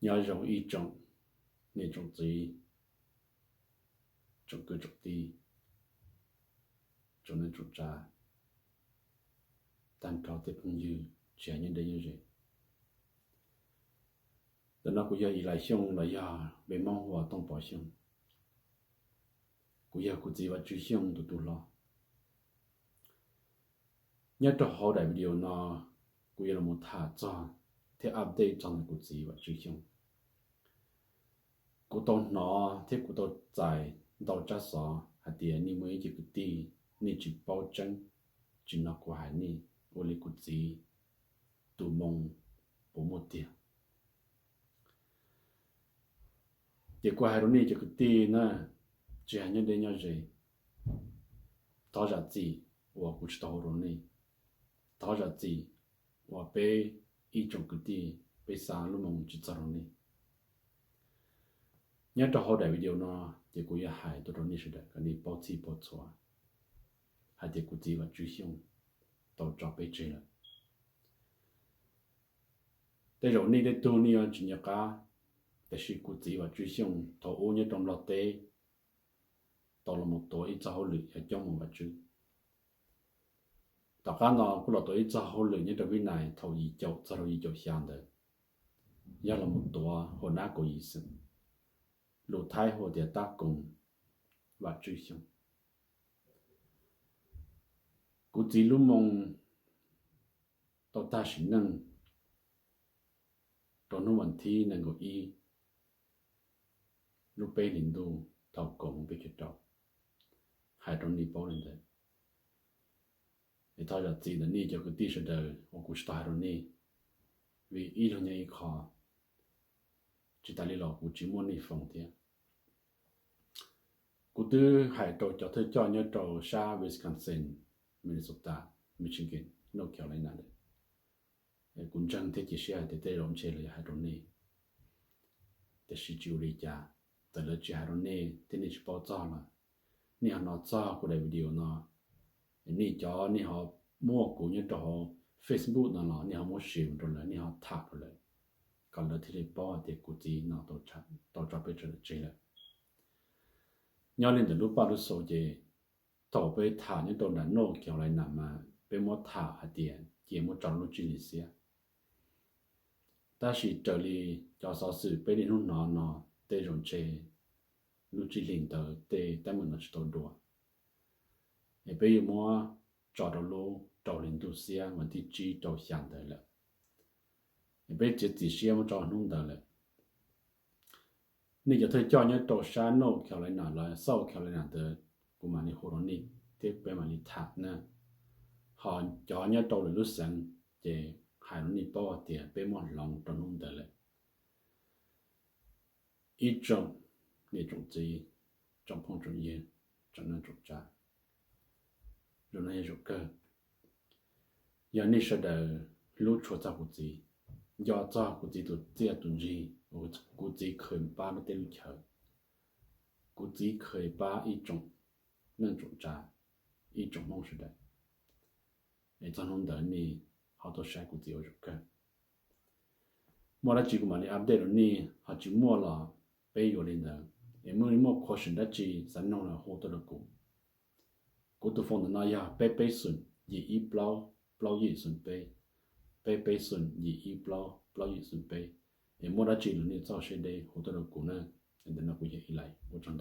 Nyob zoo ib tsoom niam tsoom txiv, tsoom kwv tsoom tij, tsoom neej tsoom tsav, tag nrho tej phooj ywg tsis hais nyob deb nyob ze. Ntawm no kuv yog Yis Lais Xyooj los yog npe Hmoob hu ua Tooj Pov Xyooj. Kuv yog kuv txiv Vam Tswv Xyooj tus tub hlob. Nyob rau hauv daim video no, kuv yuav los tham txog thiab update txog ntawm kuv txiv Vam Tswv Xyooj. Kuv tau hnov thiab kuv tau txais ntau tsab xov hais tias nej muaj ib co kwv tij, nej tsis paub tseeb, tsis hnov kuv hais nej, ua li kuv txiv tus moo puas muaj tiag. Ces kuv hais rau nej cov kwv tij na, tsis hais nyob deb nyob ze, thov zam txim uas kuv tsis tau hu rau nej. Thov zam txim uas peb ib tsoom kwv tij peb xa lub moo tsis txog rau nej. Nyob rau hauv daim video no, ces kuv yuav hais tuaj rau nej sawv daws kom nej paub txhij paub txhua hais tias kuv txiv Vam Tswv Xyooj tau tso peb tseg lawm. Tej zaum nej tej tug nej yuav tsis nco qab, tiam sis kuv txiv Vam Tswv Xyooj thaum ub nyob rau Nplog teb tau los mus tuav ib txoj hauj lwm yog coj mus Vam Tswv. Tom qab no kuj los tuav ib txoj hauj lwm nyob rau Vib Nais thaum yim caum txog rau yim caum xya ntawd, yog los mus tuav hua nab kaum yim xeem, lus Thaib hu tias tab koos Vam Tswv Xyooj. Kuv txiv lub moo tau tag sim neej rau hnub vas thib nees nkaum ib lub peb hlis ntuj thaum kaum moos peb caug rau. Hais rau nej paub li ntawd. Es thov zam txim ntawm nej cov kwv tij sawv daws uas kuv tsis tau hais rau nej, vim ib leeg nyob ib qho, tsis tas li los kuv tsis muaj nej foos thiab. Kuv twb hais rau cov thawj coj nyob rau sab Wisconsin, Minnesota, Michigan, North Carolina lawm. Kuv ntseeg thiab cia siab hais tias tej zaum ntshe lawv yuav hais rau nej, tiam sis tsis ua li cas. Txawm lawv tsis hais rau nej thiab nej tsis paub txog los, nej ho hnov txog kuv daim video no, nej cov nej ho muaj kuv nyob rau hauv Facebook no los nej ho muab share mus rau lawv, nej ho tham rau lawv, kom lawv thiaj li paub hais tias kuv txiv no tau tso peb sawv daws tseg lawm. Nyob li ntawm lub paj lub xu ces thaum peb tham nyob rau nram North Carolina mas peb muab tham hais tias cia muab tso lub tsib hlis xiab. Tab sis raws li cov xov xwm peb niaj hnub hnov no, tej zaum ntshe lub tsib hlis ntawd tej teeb meem no tsis tau dua, es peb yuav muab tso rau lub rau hli ntuj xiab vas thib tsib rau xya ntawd lawm. Es peb txiav txim siab muab tso hnub ntawd lawm. Nej cov thawj coj nyob rau sab North Carolina los South Carolina ntawd, kuv mam li hu rau nej thiab peb mam li tham na. Ho cov nyob rau lwm lub xeev ces hais rau nej paub hais tias peb muab hloov rau hnub ntawd lawm. Ib tsoom niam tsoom txiv, tsoom phooj tsoom ywg, tsoom neej tsoom tsav, zaum no yog zaum kawg. Yog nej sawv daws hlub tshua txog kuv txiv, nco txog kuv txiv tus txiaj tus ntsig uas kuv txiv khaws pab lub teb lub chaw, kuv txiv khaws pab ib tsoom neej tsoom tsav, ib tsoom Hmoob sawv daws, es txog hnub ntawd nej ho tuaj saib kuv txiv ua zaum kawg. Muaj dab tsi kuv mam li update rau nej, ho tsis muaj los peb yuav li ntawd. Es muaj li muaj question dab tsi xav noog los hu tuaj rau kuv. Kuv tus phone ntawm no yog peb peb xoom yim ib plaub plaub yim xoom peb, peb peb xoom yim ib plaub plaub yim xoom peb. Es muaj dab tsi los nej txhob siab deb hu tuaj rau kuv na. Ntawm no kuv yog Ib Lais, ua tsaug.